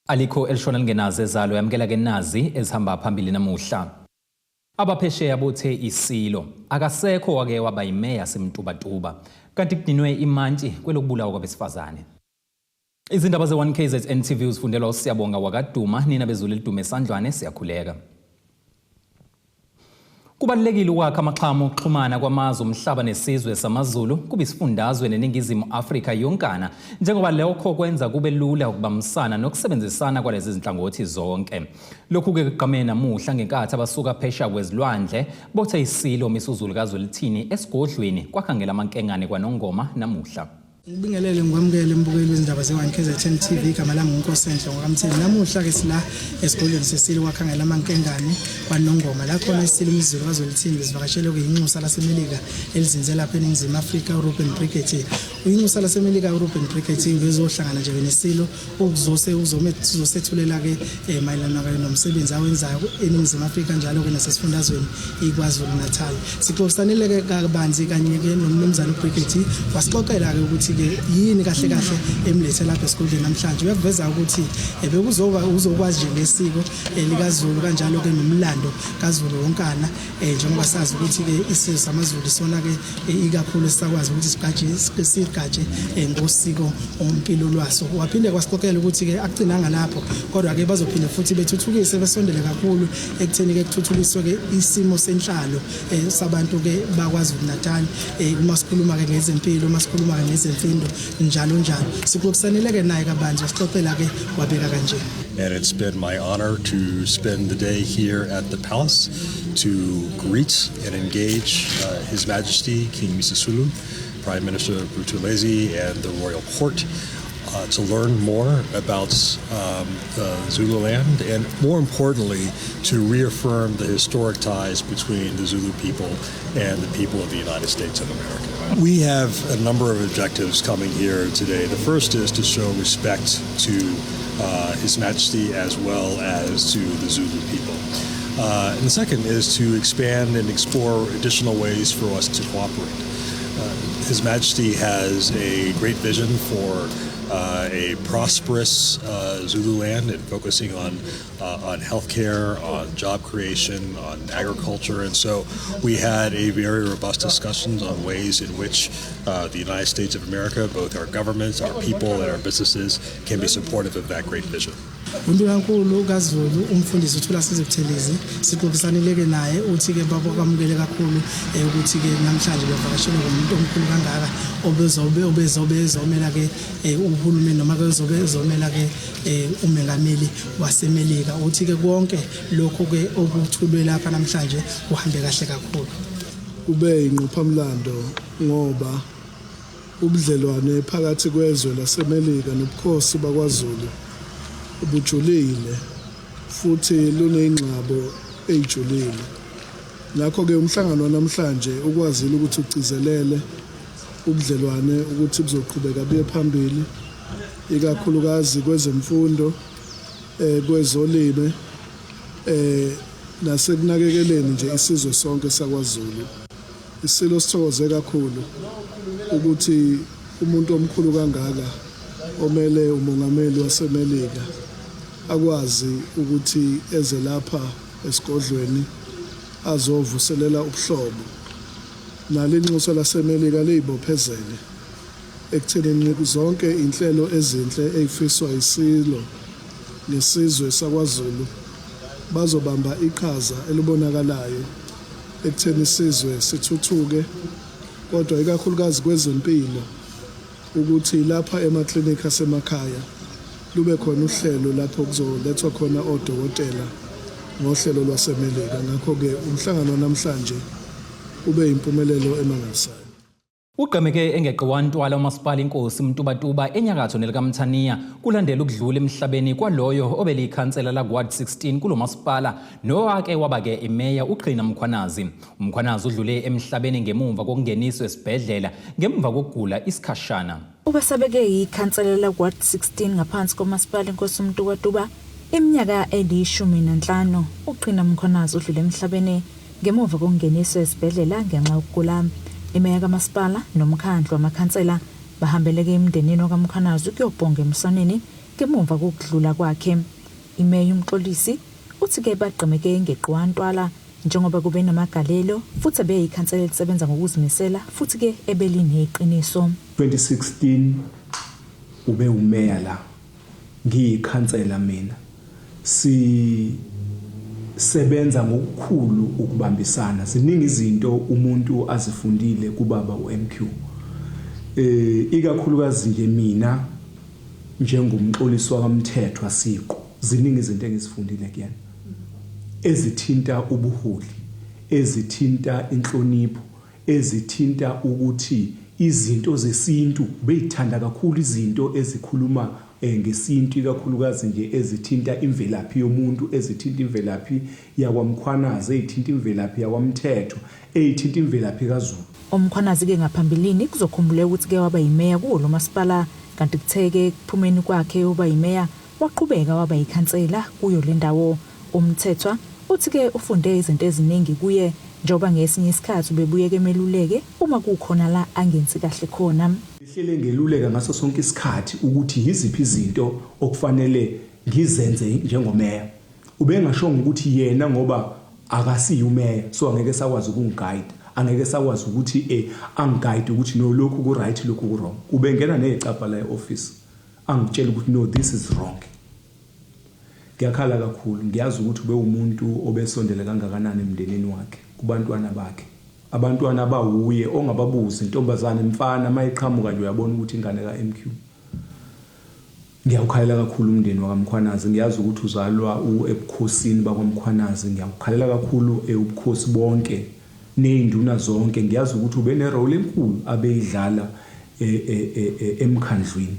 Alikho elishona lingenazo ezalo, yamukela ke nazi ezihamba phambili namuhla. Abaphesheya bothe isilo akasekho wake waba yimeya semtubatuba, kanti kudinwe imantshi kwelokubulawa kwabesifazane. Izindaba ze-1 KZN TV uzifundelwa uSiyabonga wakaduma nina bezulu elidume esandlwane, siyakhuleka. Kubalulekile ukwakha amaxhamu okuxhumana kwamazwe omhlaba nesizwe samaZulu kube isifundazwe neNingizimu Afrika yonkana, njengoba lokho kwenza kube lula ukubambisana nokusebenzisana kwalezi zinhlangothi zonke. Lokhu-ke kugqame namuhla ngenkathi abasuka phesheya kwezilwandle bothe isilo Misuzulu kaZwelithini esigodlweni kwakhangela amankengane kwaNongoma namuhla. Ngibingelele, ngikwamukele mbukeli wezindaba ze-1 KZN TV. Igama lami nguNkosenhle ngwaKaMtheni. Namuhla-ke sila esigodlweni sesilo kwakhangela amankengane kwaNongoma, la khona isilo uMisuzulu kaZwelithini besivakashele kuyinxusa laseMelika elizinze lapha eNingizimu Afrika, uReuben Brigety. Uyinxusa laseMelika uReuben Brigety ubezohlangana nje nesilo ukuzose uzosethulela-ke mayelana-ke nomsebenzi awenzayo eNingizimu Afrika, njalo-ke nasesifundazweni iKwaZulu Natal. Sixoxisanile-ke kabanzi kanye-ke nomnumzane uBrigety, wasixoxela-ke ukuthi-ke yini kahle kahle emlethe lapha esigodlweni namhlanje. Uyakuveza ukuthi bekuzoba uzokwazi nje ngesiko likaZulu, kanjalo-ke nomlando kaZulu wonkana, njengoba sazi ukuthi-ke isizwe samaZulu isona-ke ikakhulu esisakwazi ukuthi sigaje sigaje ngosiko ompilo lwaso. Waphinde kwasixoxela ukuthi-ke akugcinanga lapho, kodwa-ke bazophinde futhi bethuthukise, besondele kakhulu ekutheni-ke kuthuthukiswe-ke isimo senhlalo sabantu-ke bakwaZulu Natal, uma sikhuluma-ke ngezempilo, uma sikhuluma-ke ngezemfundo, njalo njalo. Sixoxisanile-ke naye kabanzi, wasixoxela-ke, wabeka kanje. And it's been my honor to spend the day here at the palace to greet and engage His Majesty King Misuzulu, Prime Minister Buthelezi, and the royal court to learn more about Zululand and, more importantly, to reaffirm the historic ties between the Zulu people and the people of the United States of America. We have a number of objectives coming here today. The first is to show respect to His Majesty as well as to the Zulu people. And the second is to expand and explore additional ways for us to cooperate. His Majesty has a great vision for a prosperous Zululand and focusing on healthcare, on job creation, on agriculture, and so we had a very robust discussions on ways in which the United States of America, both our governments, our people, and our businesses, can be supportive of that great vision. UNdunankulu kaZulu umfundisi uThulasizwe Buthelezi sixoxisanile-ke naye, uthi-ke bakwamukele kakhulu ukuthi-ke namhlanje bevakashelwe ngumuntu omkhulu kangaka obezobe obezobe ezomela-ke uhulumeni noma ke ozobe ezomela-ke umengameli waseMelika. Uthi-ke konke lokhu-ke okuthulwe lapha namhlanje kuhambe kahle kakhulu. Kube ingqophamlando ngoba ubudlelwane phakathi kwezwe laseMelika nobukhosi bakwaZulu bujulile futhi luneyingxabo eyijulile. Ngakho-ke umhlangano wanamhlanje ukwazile ukuthi ugcizelele ubudlelwane ukuthi buzoqhubeka buye phambili, ikakhulukazi kwezemfundo, kwezolime, nasekunakekeleni nje isizwe sonke sakwaZulu. Isilo sithokoze kakhulu ukuthi umuntu omkhulu kangaka omele umongameli waseMelika akwazi ukuthi eze lapha esigodlweni azovuselela ubuhlobo. Nalo inxusa laseMelika liyibophezele ekuthenini zonke inhlelo ezinhle eyifiswa isilo ngesizwe sakwaZulu bazobamba iqhaza elibonakalayo ekutheni isizwe sithuthuke, kodwa ikakhulukazi kwezempilo, ukuthi lapha emaklinikhi asemakhaya lube khona uhlelo lapho kuzolethwa khona odokotela ngohlelo lwaseMelika. Ngakho-ke umhlangano namhlanje ube impumelelo emangalisayo. Ugqemeke engeqiwa ntwala umasipala inkosi Mtubatuba enyakatho nelikaMthaniya kulandela ukudlula emhlabeni kwaloyo obelikhansela la-Ward 16 kulo masipala nowake waba-ke imeya uQhina Mkhwanazi. UMkhwanazi udlule emhlabeni ngemumva kokungeniswa esibhedlela ngemva kokugula isikhashana. Ubesabeke ikhansela la-Ward 16 ngaphansi komasipala inkosi uMtubatuba iminyaka eli-15. UQhina Mkhwanazi udlule emhlabeni ngemuva kokungeniswa esibhedlela ngenxa yokugula. Imeya kamasipala nomkhandlu wamakhansela bahambeleke emndenini wakaMkhwanazi ukuyobhonga emswaneni. ngemuva kokudlula kwakhe. Imeya uMxolisi uthi-ke bagqemeke ngeqwantwala njengoba kube namagalelo futhi ebeyikhansela elisebenza ngokuzimisela futhi-ke ebelineqiniso. 2016 ube umeya la, ngiyikhansela mina, sisebenza ngokukhulu ukubambisana. Ziningi izinto umuntu azifundile kubaba uMQ, ikakhulukazi nje mina njengoMxolisi wakaMthethwa siqu, ziningi izinto engizifundile kuyena ezithinta ubuholi, ezithinta inhlonipho, ezithinta ukuthi izinto zesintu beyithanda kakhulu, izinto ezikhuluma ngesintu, ikakhulukazi nje ezithinta imvelaphi yomuntu, ezithinta imvelaphi yakwaMkhwanazi, ezithinta imvelaphi yakwaMthethwa, ezithinta imvelaphi kaZulu. UMkhwanazi-ke ngaphambilini kuzokhumbuleka ukuthi-ke waba yimeya kuwo lo masipala, kanti kuthe-ke ekuphumeni kwakhe uba yimeya waqhubeka waba yikhansela kuyo le ndawo. UMthethwa uthi-ke ufunde izinto eziningi kuye, njengoba ngesinye isikhathi ubebuye kemeluleke uma kukhona la angenzi kahle khona. Ehlele ngeluleka ngaso sonke isikhathi ukuthi yiziphi izinto okufanele ngizenze njengomeya. Ubengashongo ukuthi yena ngoba akasiye umeya, so angeke sakwazi ukungiguide, angeke sakwazi ukuthi angiguide ukuthi no, lokhu ku right, lokhu ku wrong. Ubengena nezicabha la e-office angitshela ukuthi no, this is wrong. Ngiyakhala kakhulu, ngiyazi ukuthi ube umuntu obesondele kangakanani emndenini wakhe, kubantwana bakhe. Abantwana abawuye ongababuza, intombazane, mfana, mayiqhamuka nje uyabona ukuthi ingane kaMQ. Ngiyawukhalela kakhulu umndeni wakaMkhwanazi, ngiyazi ukuthi uzalwa ebukhosini bakwaMkhwanazi. Ngiyawukhalela kakhulu ubukhosi bonke nezinduna zonke. Ngiyazi ukuthi ube nerole enkulu abeyidlala emkhandlwini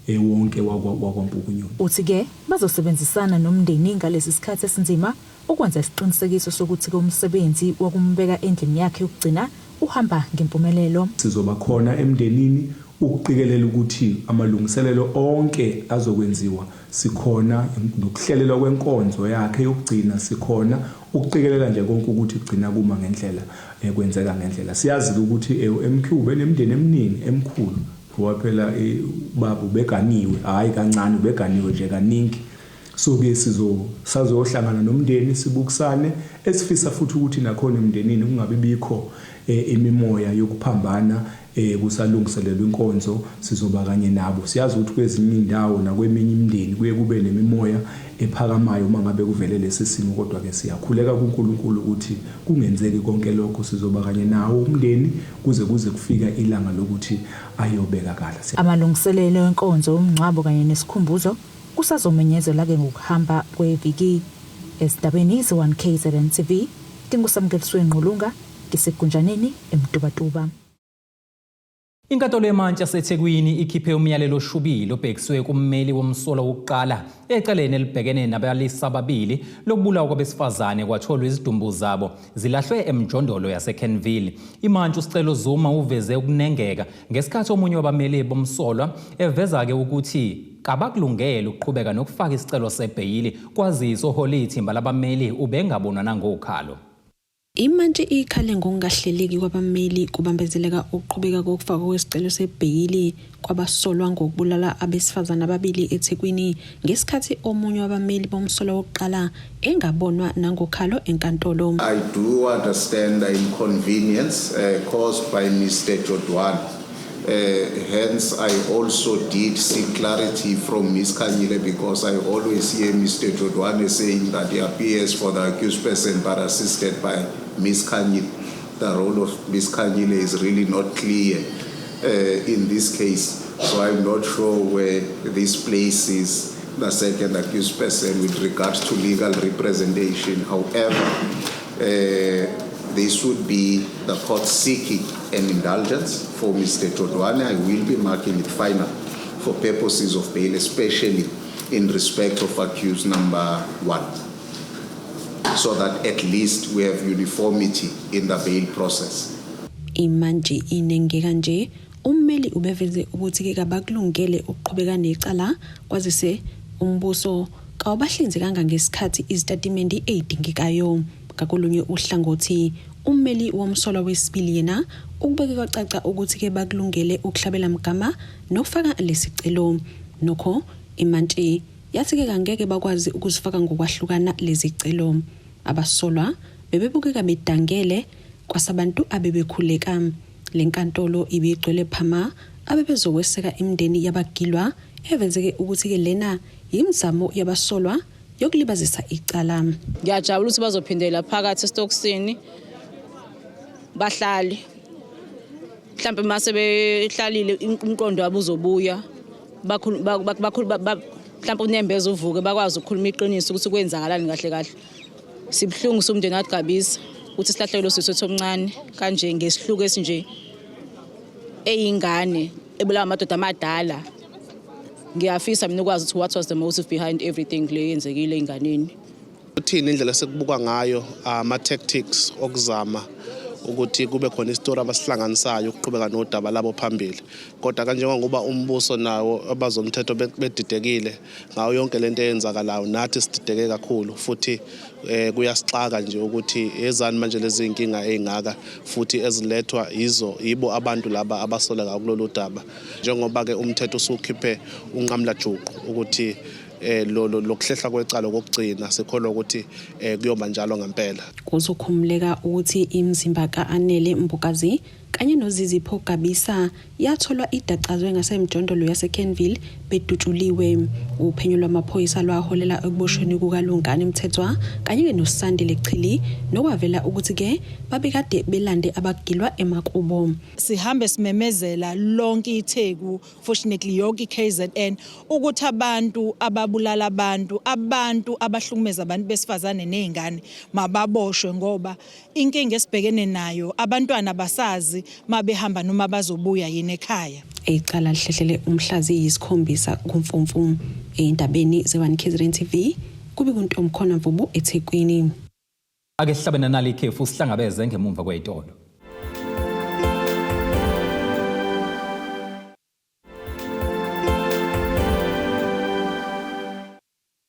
wonke wakwaMpukunyoni. Uthi-ke bazosebenzisana nomndeni ngalesi sikhathi esinzima ukwenza isiqinisekiso sokuthi-ke umsebenzi wokumbeka endlini yakhe yokugcina uhamba ngempumelelo. Sizoba khona emndenini ukuqikelela ukuthi amalungiselelo onke azokwenziwa, sikhona nokuhlelelwa kwenkonzo yakhe yokugcina, sikhona ukuqikelela nje konke ukuthi kugcina kuma ngendlela, kwenzeka ngendlela. Siyazi ukuthi uMQ ubenemindeni eminingi emikhulu, ngoba phela ubaba ubeganiwe, hhayi kancane, ubeganiwe nje kaningi. So ke sizohlangana nomndeni sibukisane, esifisa futhi ukuthi nakhona emndenini kungabi bikho imimoya yokuphambana kusalungiselelwa inkonzo. Sizoba kanye nabo. Siyazi ukuthi kwezinye indawo nakweminye imindeni kuye kube nemimoya ephakamayo uma ngabe kuvele lesi simo, kodwa ke siyakhuleka kuNkulunkulu ukuthi kungenzeki konke lokho. Sizoba kanye nawo umndeni kuze kufika ilanga lokuthi ayobekakala. Amalungiselelo enkonzo yomngcwabo kanye nesikhumbuzo kusazomenyezelwa-ke ngokuhamba kweviki. Esidabeni ze-1 KZN TV, nginguSamukeliswe Ngqulunga, ngisegunjaneni eMtubatuba. Inkantolo yeMantshi yaseThekwini ikhiphe umyalelo oshubile obhekiswe kummeli womsolwa wokuqala ecaleni elibhekene nabalisa ababili lokubulawa kwabesifazane kwatholwa izidumbu zabo zilahlwe emjondolo yaseKenville. Imantshi uSicelo Zuma uveze ukunengeka ngesikhathi omunye wabameli bomsolwa eveza-ke ukuthi kabakulungele ukuqhubeka nokufaka isicelo sebheyili, kwazise ohole ithimba labameli ubengabonwa nangokhalo. Imantshi ikhale ngokungahleleki kwabameli kubambezeleka ukuqhubeka kokufakwa kwesicelo sebheyili kwabasolwa ngokubulala abesifazane ababili eThekwini ngesikhathi omunye wabameli bomsolwa wokuqala engabonwa nangokhalo enkantolo. I do understand the inconvenience caused by Mr. Jodwana. Hence, I also did seek clarity from Ms. Khanyile, because I always hear Mr. Jodwana saying that he appears for the accused person but assisted by Ms. Khanyile. The role of Ms. Khanyile is really not clear in this case. So I'm not sure where this places the second accused person with regards to legal representation. However, this would be the court seeking an indulgence for Mr. Jodwana. I will be marking it final for purposes of bail, especially in respect of accused number 1, so that at least we have uniformity in the bail process. Imantshi inengeka nje ummeli ubeveze ukuthi-ke kabakulungele ukuqhubeka necala, kwazise umbuso kawubahlinzekanga ngesikhathi izitatimende ey'dingekayo. Ngakolunye uhlangothi, ummeli womsolwa wesibili yena ukubeke kwacaca ukuthi-ke bakulungele ukuhlabela mgama nokufaka lesicelo. Nokho Imantshi yathi-ke kangeke bakwazi ukuzifaka ngokwahlukana lezicelo. Abasolwa bebebukeka bedangele kwasabantu abebekhuleka. Le nkantolo ibigcwele phama abebezokweseka imindeni yabagilwa evezeke ukuthi-ke lena yimizamo yabasolwa yokulibazisa icala. Ngiyajabula ukuthi bazophindela phakathi esitokisini bahlale. Mhlawumbe uma sebehlalile umqondo wabo uzobuya mhlawumbe unembeza uvuke bakwazi ukukhuluma iqiniso ukuthi kwenzakalani kahle kahle. Sibuhlungu somndeni waGabisa ukuthi silahlekelwe usisi wethu omncane kanje ngesihluku esinje eyingane ebulawa amadoda amadala. Ngiyafisa mina ukwazi ukuthi what was the motive behind everything le yenzekile enganeni. Uthini indlela sekubukwa ngayo ama-tactics okuzama ukuthi kube khona isitori abasihlanganisayo ukuqhubeka nodaba labo phambili, kodwa kanjengoba umbuso nawo abazomthetho bedidekile ngayo yonke lento eyenzakalayo, nathi sidideke kakhulu futhi kuyasixaka nje ukuthi ezani manje lezi zinkinga ezingaka futhi ezilethwa yizo yibo abantu laba abasoleka kulolu daba, njengoba ke umthetho usukhiphe unqamla juqu ukuthi lo lokuhlehla kwecala kokugcina sikholwa ukuthi kuyoba njalo ngempela. Kuzokhumuleka ukuthi imizimba ka-Anele Mbokazi kanye noZizipho Gabisa yatholwa idacazwe ngasemjondolo yaseKenville bedutshuliwe. Uphenyo lwamaphoyisa lwaholela ekuboshweni kukaLungani Mthethwa kanye noSandile Chili nokwavela ukuthi-ke babekade belande abagilwa emakubo. Sihambe simemezela lonke iTheku, fortunately yonke iKZN, ukuthi abantu ababulala abantu, abantu abahlukumeza abantu besifazane nezingane mababoshwe, ngoba inkinga esibhekene nayo abantwana basazi mabehamba noma bazobuya yini ekhaya. Icala lihlehlele umhla ziyisikhombisa kuMfumfu. Ey'ndabeni ze-1 KZN TV kube kuNtomkhona Mvubu eThekwini. Ake sihlabe nanali ikhefu sihlangabeze ngemumva kwey'tolo.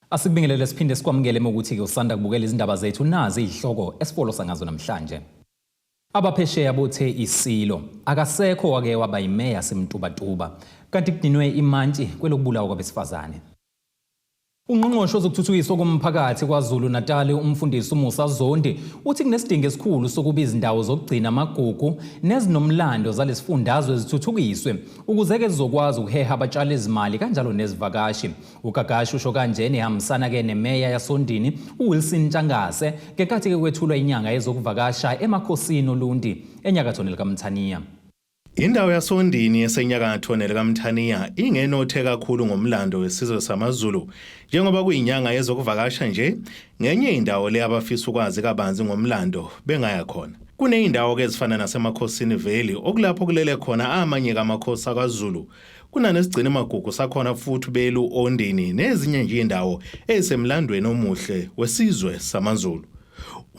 Asikubingelele siphinde sikwamukele ukuthi-ke usanda kubukela izindaba zethu, nazi izihloko esifolosa ngazo namhlanje. Abaphesheya bothe isilo akasekho wake waba yimeya semtubatuba, kanti kudinwe imantshi kwelokubulawa kwabesifazane. Ungqongqoshe wezokuthuthukiswa komphakathi KwaZulu-Natal umfundisi uMusa Zondi uthi kunesidingo esikhulu sokuba izindawo zokugcina amagugu nezinomlando zalesifundazwe zithuthukiswe ukuze-ke zizokwazi ukuheha abatshali izimali kanjalo nezivakashi. UGagashi usho kanje nehambisana-ke nemeya yasoNdini uWilson Ntshangase ngenkathi-ke kwethulwa inyanga yezokuvakasha emakhosini oLundi enyakatho nelikaMthaniya. Indawo yasoNdini esenyakatho nelikaMthaniya ingenothe kakhulu ngomlando wesizwe samaZulu, njengoba kuyinyanga yezokuvakasha nje, ngenye indawo le abafisa ukwazi kabanzi ngomlando bengaya khona. Kuneyindawo-ke ezifana nasemakhosini Valley okulapho kulele khona amanye kamakhosi akwaZulu, kunanesigcina magugu sakhona futhi belu Ondini nezinye nje indawo ezisemlandweni omuhle wesizwe samaZulu.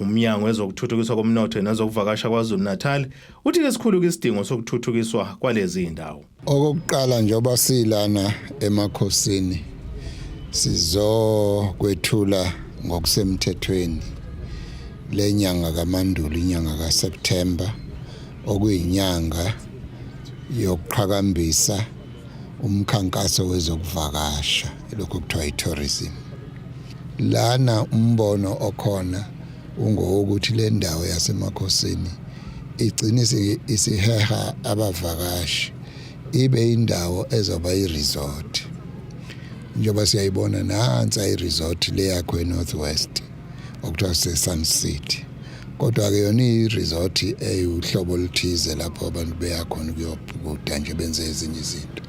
Umnyango wezokuthuthukiswa komnotho nezokuvakasha KwaZulu-Natal uthi lesikhulu isidingo sokuthuthukiswa kwalezi indawo. Okokuqala njengoba silana emakhosini sizokwethula ngokusemthethweni lenyanga kaMandulo, inyanga kaSeptember, okuyinyanga yokuqhakambisa umkhankaso wezokuvakasha, lokho kuthiwa i-tourism. Lana umbono okhona ungowokuthi le ndawo yasemakhosini igcine isiheha abavakashi, ibe indawo ezoba i-resort. Njengoba siyayibona nansi i-resort le yakho e-North West okuthiwa se-Sun City, kodwa-ke yona iyi-resort eyuhlobo oluthize lapho abantu beya khona ukuyobhukuda nje benze ezinye izinto,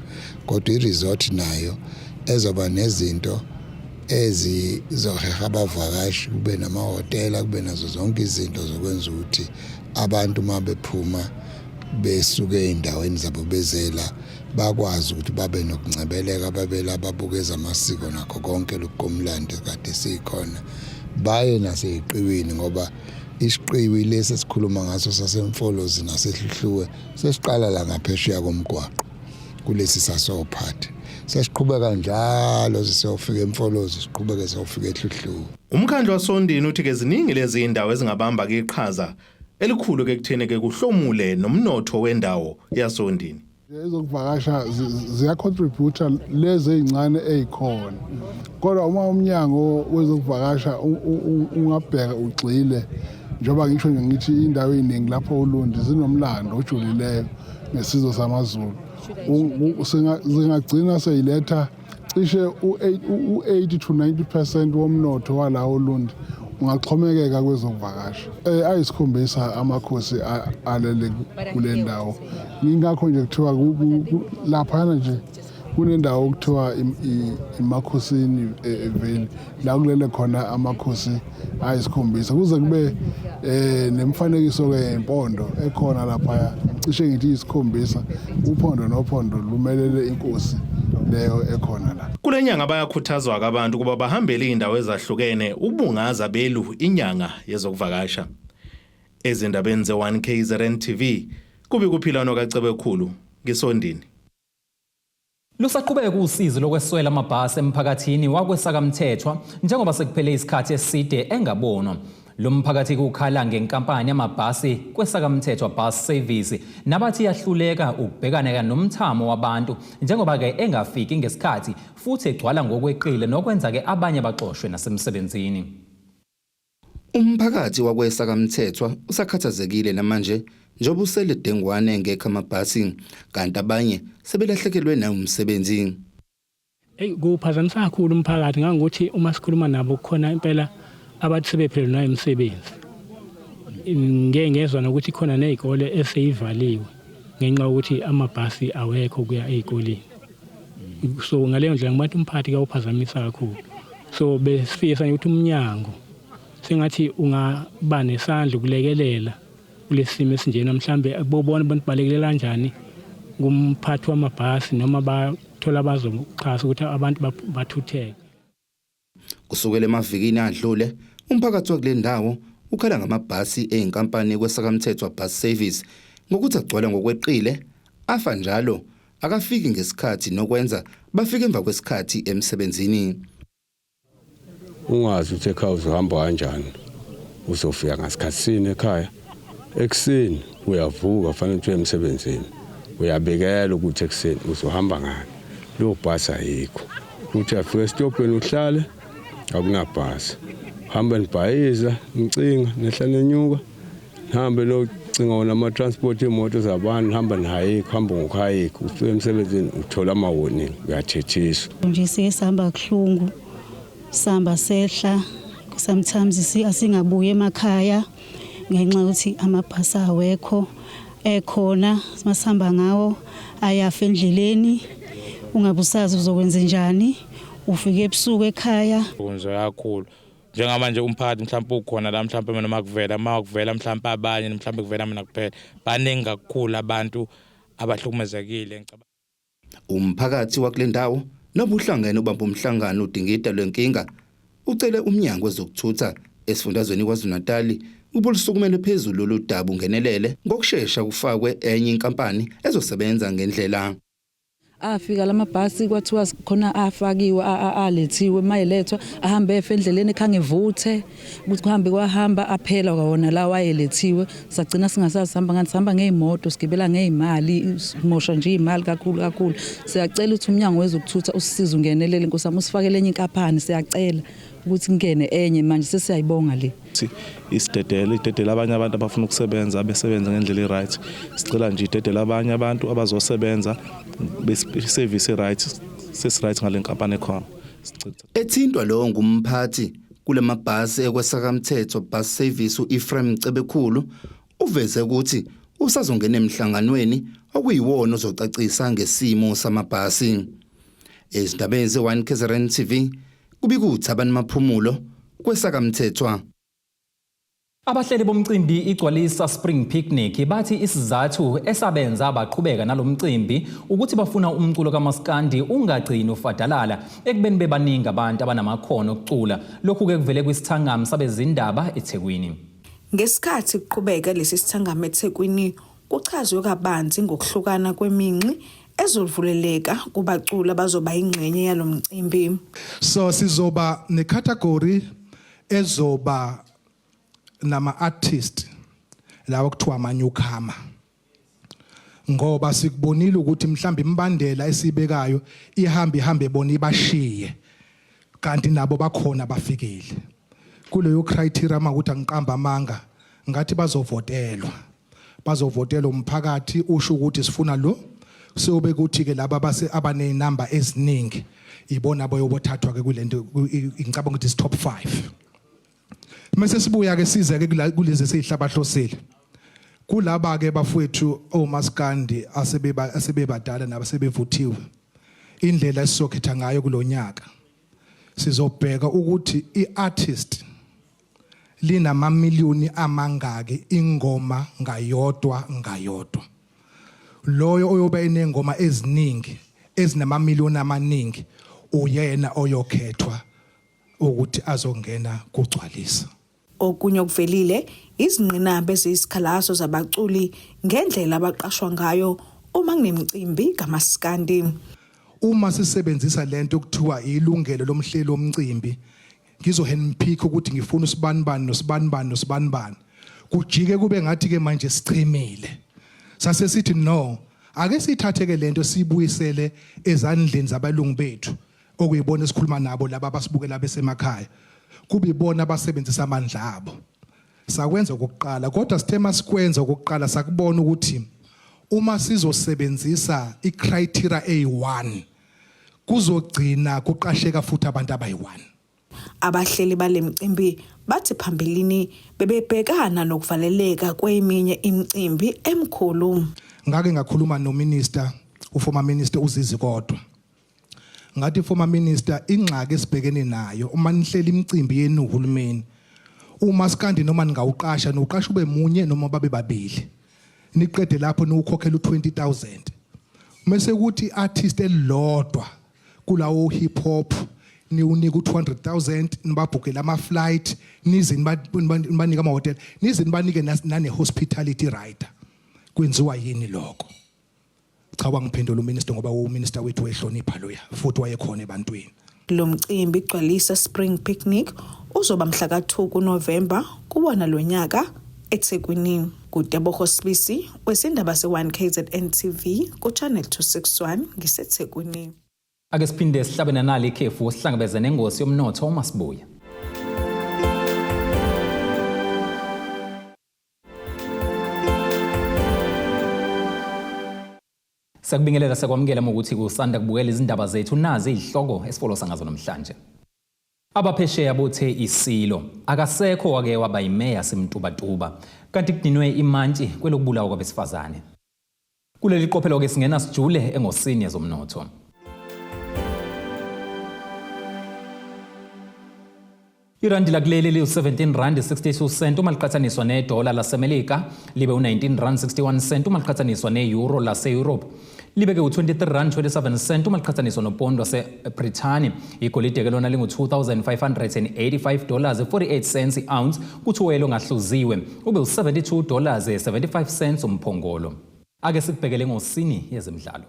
kodwa i-resort nayo ezoba nezinto ezizoheha abavakashi, kube namahhotela, kube nazo zonke izinto zokwenza ukuthi abantu uma bephuma besuke ey'ndaweni zabo bezela bakwazi ukuthi babe nokungcebeleka, babe la babukeza amasiko nakho konke lokhu komlando kade sikhona, baye nasey'qiwini, ngoba isiqiwi lesi esikhuluma ngaso saseMfolozi naseHluhluwe sesiqala la ngaphesheya komgwaqo kulesi sasophatha, sesiqhubeka njalo sisiyofika eMfolozi, siqhubeke siyofika eHluhluwe. Umkhandlu wasoNdini uthi ke ziningi lezi indawo ezingabamba ke iqhaza elikhulu ke kutheni ke kuhlomule nomnotho wendawo yasoNdini. Ezokuvakasha ziyacontributa lezi ezincane ezikhona, kodwa uma umnyango wezokuvakasha ungabheka ugxile, njengoba ngisho nje ngithi indawo eziningi lapho uLundi zinomlando ojulileyo ngesizwe samaZulu, zingagcina seyiletha cishe u-80 to 90% womnotho walawo Ulundi ungaxhomekeka kwezokuvakasha. Ayisikhombisa amakhosi alele kule ndawo, ngingakho nje kuthiwa laphana nje kunendawo okuthiwa iMakhosini Valley, la kulele khona amakhosi ayisikhombisa, kuze kube nemfanekiso ke yempondo ekhona lapha, cishe ngithi isikhombisa, uphondo nophondo lumelele inkosi leyo ekhona la. Kule nyanga bayakhuthazwa abantu ukuba bahambele izindawo ezahlukene ubungaza belu inyanga yezokuvakasha. Ezindabeni ze-1 KZN TV kubi kuphilano kaCebekhulu ngisondini. Lusaqhubeka usizi lokweswela amabhasi emphakathini wakweSakamthethwa njengoba sekuphele isikhathi eside engabonwa. Lo mphakathi kukhala ngenkampani yamabhasi kweSakamthethwa Bus Service nabathi yahluleka ukubhekana nomthamo wabantu njengoba-ke engafiki ngesikhathi futhi egcwala ngokweqile nokwenza-ke abanye baxoshwe nasemsebenzini. Umphakathi wakweSakamthethwa usakhathazekile namanje njengoba usele dengwane engekho amabhasi, kanti abanye sebelahlekelwe nawumsebenzi. Eyi, kuphazamisa kakhulu umphakathi, ngangokuthi uma sikhuluma nabo kukhona impela abathi sebephelelwe nayimisebenzi. Ngeke ngezwa nokuthi khona nezikole eseyivaliwe ngenxa yokuthi amabhasi awekho kuya ezikoleni. So ngaleyo ndlela ngibathi umphakathi kuyawuphazamisa kakhulu. So besifisa ukuthi umnyango sengathi ungaba nesandla ukulekelela kulesi simo esinjena, mhlambe bobona abantu balekelela kanjani kumphathi wamabhasi noma bathola abazoxhasa ukuthi abantu bathutheke. Kusukela emavikini adlule, umphakathi wakule ndawo ukhala ngamabhasi eyinkampani kweSakamthethwa Bus Service ngokuthi agcwala ngokweqile, afa njalo, akafiki ngesikhathi nokwenza bafike emva kwesikhathi emsebenzini. Ungazi ukuthi ekhaya uzohamba kanjani, uzofika ngasikhathi sini ekhaya. Ekuseni uyavuka, fanele uye emsebenzini, uyabikela ukuthi ekuseni uzohamba ngani, leyo bhasi ayikho. Uthi uyafika esitobheni uhlale, akunabhasi. Hamba nibhayiza, nicinga, nehla nenyuka, nihambe nocinga wona ama-transport, iy'moto zabantu, nihamba nihayikho, hamba ngokuhayikho, ufike emsebenzini uthola ama-warning, uyathethiswa. Nje sike sihamba kuhlungu, sihamba sehla, sometimes asingabuyi emakhaya ngenxa yokuthi amabhasi awekho, ekhona masihamba ngawo ayafa endleleni, ungabe usazi uzokwenza njani, ufike ebusuku ekhaya. Kunzwe kakhulu njengamanje umphakathi, mhlawumbe ukhona la, mhlawumbe noma kuvela uma kuvela mhlawumbe abanye, mhlawumbe kuvela mina kuphela, baningi kakhulu abantu abahlukumezekile. Umphakathi wakule ndawo nobuhlangene ubamba umhlangano udingida lwenkinga ucele umnyango wezokuthutha esifundazweni KwaZulu-Natal ukuba lusukumele phezulu lolu daba, ungenelele ngokushesha, kufakwe enye inkampani ezosebenza ngendlela. Afika lamabhasi, kwathiwa khona afakiwe, alethiwe, mayelethwa ahambe efe endleleni, khange evuthe ukuthi kuhambe kwahamba aphela kwawona lawa ayelethiwe. Sagcina singasazi sihamba ngani, sihamba ngey'moto, sigibela ngey'mali, simosha nje iy'mali kakhulu kakhulu. Siyacela ukuthi umnyango wezokuthutha usisize, ungenelele nkosi yami, usifakele enye inkampani. Siyacela ukuthi kungene enye, manje sesiyayibonga le. Isidedele, idedele abanye abantu abafuna ukusebenza, besebenze ngendlela e-right. Sicela nje idedele abanye abantu abazosebenza service e-right. Sesi-right ngale nkampani ekhona. Ethintwa lo ngumphathi kule mabhasi ekweSakamthetho Bus Service, u-Ephraim Cebekhulu, uveze ukuthi usazongena emhlanganweni okuyiwona ozocacisa ngesimo samabhasi. Ezindabeni ze-1 KZN TV, kubika uThabani Maphumulo kweSakamthethwa. Abahleli bomcimbi iGcwalisa Spring Picnic bathi isizathu esabenza baqhubeka nalomcimbi ukuthi bafuna umculo kaMaskandi ungagcini ufadalala ekubeni bebaningi abantu abanamakhono okucula. Lokhu-ke kuvele kwisithangami sabezindaba eThekwini. Ngesikhathi kuqhubeka lesi sithangami eThekwini, kuchazwe kabanzi ngokuhlukana kweminxi ezovuleleka kubaculi abazoba ingxenye yalo mcimbi. So sizoba necategory ezoba nama artist lawa kuthiwa ama newcomer. Ngoba sikubonile ukuthi mhlawumbe imibandela esibekayo ihamba ihambe bona ibashiye, kanti nabo bakhona bafikile kuleyo criteria. Makuthi angiqamba amanga, ngathi bazovotelwa, bazovotelwa umphakathi usho ukuthi sifuna lo, sobe kuthi ke laba base abanezinamba eziningi ibona bayobothathwa ke kulento. Ngicabanga ukuthi is top 5. Mase sibuya ke size ke kulezi esihlabahlosile, kulaba ke bafowethu omaskandi asebeba asebebadala nabasebevuthiwe, indlela esizokhetha ngayo kulonyaka, sizobheka ukuthi iartist linamamiliyoni amangaki ingoma ngayodwa ngayodwa. Loyo oyoba enengoma eziningi ezinamamiliyoni amaningi uyena oyokhethwa ukuthi azongena kugcwalisa. Okunye okuvelile izingqinamba eziyisikhalazo zabaculi ngendlela abaqashwa ngayo uma kunemicimbi kamaskandi. Uma sisebenzisa lento okuthiwa ilungelo lomhleli womcimbi, ngizo handpick ukuthi ngifuna usibanibani nosibanibani nosibanibani, kujike kube ngathi ke manje sichimile. Sase sithi no, ake sithathe ke lento sibuyisele ezandleni zabalungu bethu, okuyibona esikhuluma nabo laba abasibukela besemakhaya, kube ibona abasebenzisa amandla abo. Sakwenza okokuqala, kodwa sithe masikwenza okokuqala sakubona ukuthi uma sizosebenzisa icriteria eyi-1 kuzogcina kuqasheka futhi abantu abayi-1. Abahleli bale micimbi bathi phambilini bebebhekana nokuvaleleka kweminye imicimbi emkhulu. Ngake ngakhuluma nominister, uformer minister uZizi Kodwa, ngathi, "Former minister, ingxaki esibhekene nayo uma nihlela imicimbi yenu uhulumeni, umaskandi noma ningawuqasha niwuqasha ube munye noma babe babili, niqede lapho niwukhokhela u20000, mase kuthi artist elilodwa kulawo hip hop niwunika u200000, nibabhukela ama flight, nize nibanike ama hotel, nize nibanike nane hospitality rider. Kwenziwa yini lokho?" Cha, wangiphendula uminister, ngoba uminister wethu wehlonipha loya, futhi wayekhona ebantwini. Lo mcimbi Gcwalisa Spring Picnic uzoba mhla ka-2 kuNovemba kuwona lo nyaka eThekwini. KuTebogo Sibisi wesindaba se-1 KZN TV ku-Channel 261 ngiseThekwini. Ake siphinde sihlabe nanali ikhefu, sihlangabeze nengosi yomnotho uma sibuya. Siyakubingelela, siyakwamukela ukuthi kusanda kubukela izindaba zethu. Nazi izihloko esifolosa ngazo namhlanje. Abaphesheya bothe isilo akasekho wake waba yimeya simtubatuba, kanti kudinwe imantshi kwelokubulawa kwabesifazane. Kuleli qophelo-ke singena sijule engosini yezomnotho. Irandi lakuleli liwu-17 rand 62 cent uma liqhathaniswa nedola laseMelika, libe u-19 rand 61 cent uma liqhathaniswa ne-euro lase-Europe, libe-ke u-23 rand 27 cent uma liqhathaniswa nopondo waseBrithani. Igolide-ke lona lingu-2585 dollars 48 cents i-ounce, kuthi uwoyela ongahluziwe ube u-72 dollars 75 cents umphongolo. Ake sikubhekele ngosini yezemidlalo.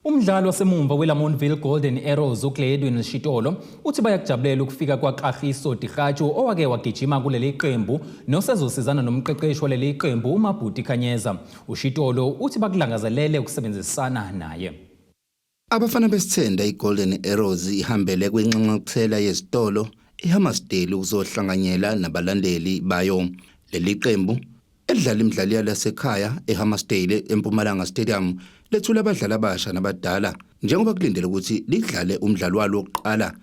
Umdlali wasemumva weLamontville Golden Arrows uGladwin Shitolo uthi bayakujabulela ukufika kwaKagiso Dikgacoi owake wagijima kuleli qembu nosezosizana nomqeqeshi waleli qembu uMabhuti Khanyeza. UShitolo uthi bakulangazelele ukusebenzisana naye. Abafana besithenda iGolden Arrows ihambele kwinxanxathela yezitolo iHammarsdale ukuzohlanganyela nabalandeli bayo. Leli qembu elidlala imidlalo yalasekhaya eHammarsdale eMpumalanga Stadium lethula abadlali abasha nabadala njengoba kulindele ukuthi lidlale umdlalo walo wokuqala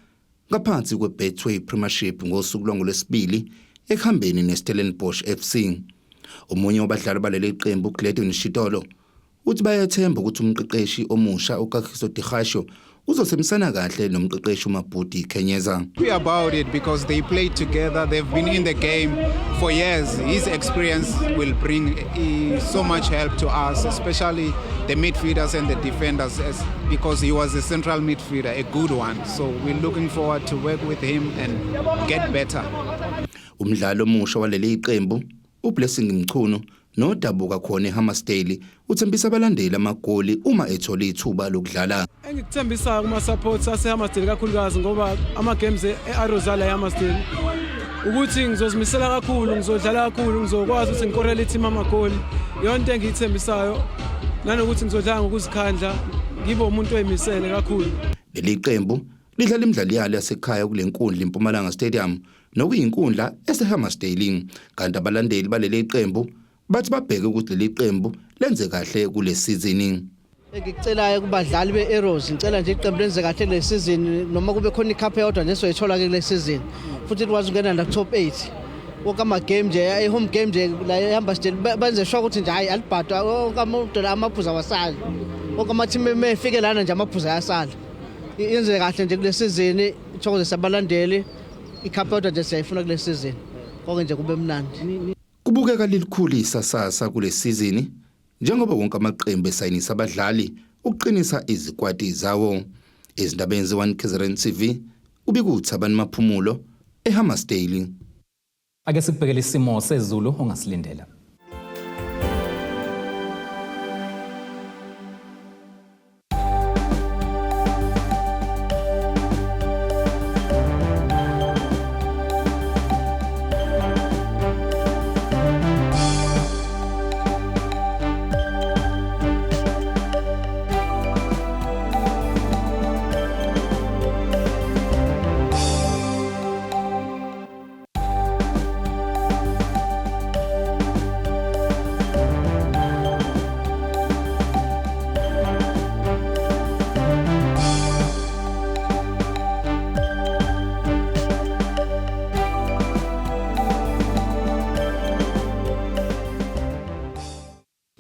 ngaphansi kweBetway Premiership ngosuku lwangolwesibili ekuhambeni neStellenbosch FC. Omunye wabadlali baleli qembu uGladwin Shitolo uthi bayathemba ukuthi umqeqeshi omusha uKagiso Dikgacoi uzosebenzisana kahle nomqeqeshi uMabhudi Khenyeza. Happy about it because they played together. They've been in the game for years. His experience will bring so much help to us, especially the midfielders and the defenders, because he was a central midfielder, a good one. So we're looking forward to work with him and get better. Umdlali omusha waleli qembu uBlessing Mchunu nodabuka khona eHammarsdale uthembisa abalandeli amagoli uma ethola ithuba lokudlala. Engikuthembisayo kuma-supporters aseHammarsdale, kakhulukazi ngoba ama-games e-Arrows ala eHammarsdale, Ukuthi ngizozimisela kakhulu, ngizodlala kakhulu, ngizokwazi ukuthi ngikorele i-team amagoli. Yonke into engiyithembisayo nanokuthi ngizodlala ngokuzikhandla, ngibe umuntu oyimisele kakhulu. Leli qembu lidlala imidlalo yalo yasekhaya kule nkundla iMpumalanga Stadium nokuyinkundla eseHammarsdale, kanti abalandeli baleli qembu bathi babheke ukuthi leli qembu lenze kahle kule sizini. Engikucelayo kubadlali be-Arrows, ngicela nje iqembu lenze kahle kule season, noma kube khona icup eyodwa nje soyithola ke kule season, futhi likwazi ukungena na top 8 wonke ama-game nje, i-home game nje la eHammarsdale, benze sure ukuthi nje hhayi alibhadwa wonke amuntu, amaphuzu awasali. Wonke ama-team efike lana nje amaphuzu ayasala. Yenze kahle nje kule season, ithokozise abalandeli. Icup eyodwa nje siyayifuna kule season, konke nje kube mnandi. Kubukeka lilikhulu isasasa kule sizini njengoba wonke amaqembu esayinisa abadlali ukuqinisa izikwati zawo. Ezindabeni ze-1 KZN TV, ubikuthi Maphumulo eHammarsdale. Ake sikubhekele isimo sezulu ongasilindela.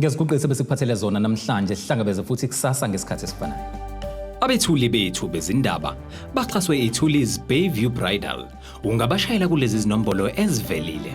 Ngeziguqisi besikuphathele zona namhlanje, sihlangabeze futhi kusasa ngesikhathi esifanayo. Abethuli bethu bezindaba baxhaswe iThulis Bayview Bridal. Ungabashayela kulezi zinombolo ezivelile.